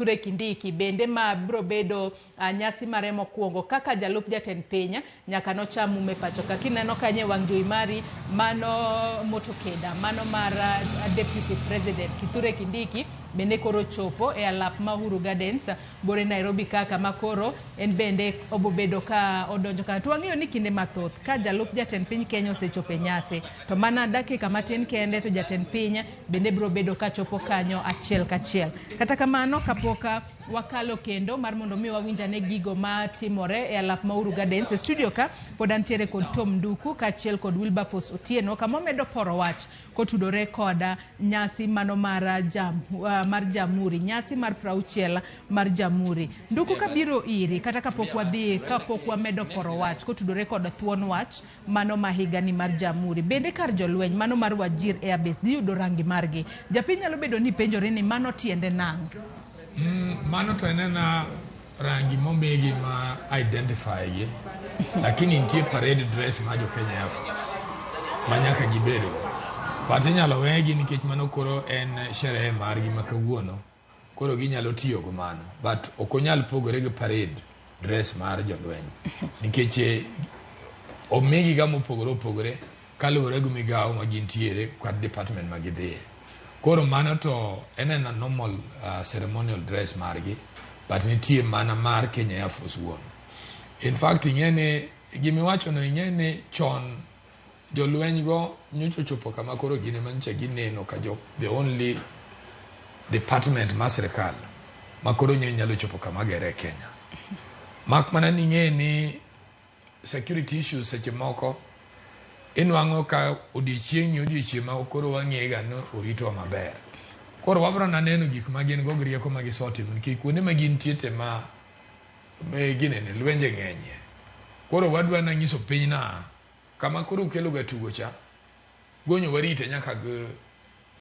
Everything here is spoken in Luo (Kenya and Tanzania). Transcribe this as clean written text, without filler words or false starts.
Kithure Kindiki bende ma biro bedo nyasi mare mokwongo kaka jalup jatend piny nyaka nocham mume pacho ka. Kineno kanyo e wang' jowi mari mano motokeda mano mar Deputy President Kithure Kindiki bende koro chopo e alap ma Uhuru Gardens bore Nairobi kaka ma koro en bende obobedo ka odonjo ka. To wang'eyo ni kinde mathoth ka jalup jatend piny Kenya osechopo e nyasi to mana dakika matin kende to jatend piny bende biro bedo ka chopo kanyo achiel kachiel. Kata kamano kapok wakalo kendo mar mondo mi wawinj ane gigo matimore e alap ma Uhuru Gardens e studio ka pod antiere kod Tom Nduku kaachiel kod Wilberforce Otieno kama omedo poro wach kotudore kod nyasi mano mar jam, mar Jamhuri, nyasi mar 60 mar Jamhuri. Nduku kabiro iri kata kapok wadhi kapok wamedo poro wach kotudore kod thuon wach mano ma higani mar Jamhuri. Bende kar jolweny mano mar Wajir Airbase dhi yudo rangi margi. Japiny nyalo bedo ni penjore ni mano tiende nang'o? Mano to en ena rangi momigi ma identify gi, lakini nitie parade dress ma jo Kenya Air Force ma nyaka gibedgo. But inyalo wegi nikech mano koro en sherehe margi ma kawuono, koro ginyalo tiyo go mano. But ok onyal pogore gi parade dress mar jolweny nikech omigi ga mopogore opogore kaluwore gi migawo ma gintiere kata department ma gidhiye. Koro mano to en ena normal ceremonial dress margi, but nitie mana mar Kenya Air Force wuon. In fact, ing'e ni gimiwachono, ing'e ni chon jolweny go nyocha ochopo kama koro gin ema nyocha gineno ka jo the only department mar sirkal ma koro nyalo chopo kama gere e Kenya. Mak mana ni ing'e ni security issues seche moko inwang'o ka odiochieng' ni odiochieng' ma koro wang'e ga ni oritwa maber. Koro wabro na neno gik ma gin go gi rieko ma gisetimo nikech kuonde ma gintie te ma ginene lwenje ng'enyie. Koro wadwa na nyiso piny na kama koro ukelo ga tugo cha gonyo warite nyaka gi